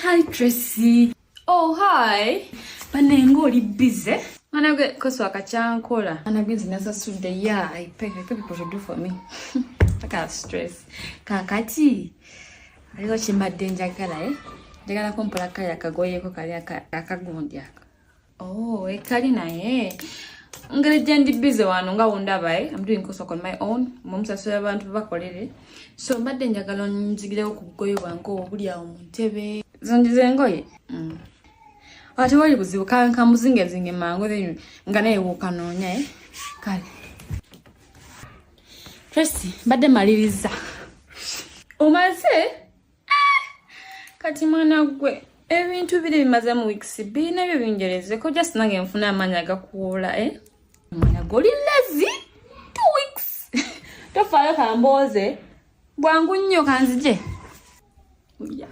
Hi, Tracy. Oh, hi. Banenga oli busy. Mwana gwe koso akakyankola. Mwana gwe nze nasasudde. Yeah, I pay people to do for me. Taka stress. Kakati. Aliko kimbadde njagala, eh? Njagala kumpola kali akagoyeko kali akagundi aka. Oh, ekali naye. Ngeri gye ndi busy wano nga wundaba, eh? I'm doing coursework on my own. Mumusasula abantu bakolere. So mbadde njagala onzigirewo ku bugoye bwange obuli awo mu ntebe. Zonjiza engoye? Ate wali buzibu kamuzingezinge mangu, then nga naye wokanoonya, eh? Kale. Tracy, mbadde maliriza. Omaze? Ah! Kati mwana gwe ebintu biri bimaze mu weeks 2 nabyo binjerezeko, just nange nfuna amaanyi agakuwola, eh? Mwana gwe oli lazy. 2 weeks. Tofaayo, kambooze bwangu nnyo, kanzije. Yeah.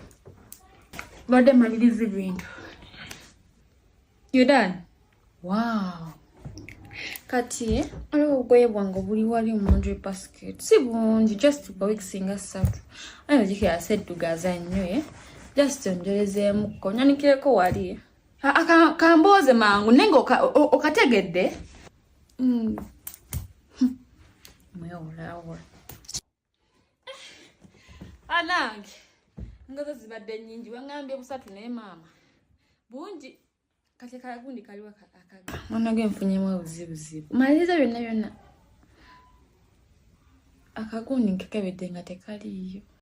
Badde maliriza ebintu. You done? Wow. Kati waliwo obugoye bwange obuli wali mu laundry basket, si bungi, just bwa weeks nga 3. Ayo gikeyasa eddugaza nnyo, eh? Just onjolezeemukko nyanikireko wali. Kambooze mangu naye nga okategedde. Mwewolawola anange ngozo zibadde nnyingi, waŋŋambye busatu naye maama bungi. Kati kagundi kaliwo mwana gwe nfunyemu obuzibuzibu, maliriza byonna byonna, akagundi nkekebedde nga tekaliiyo.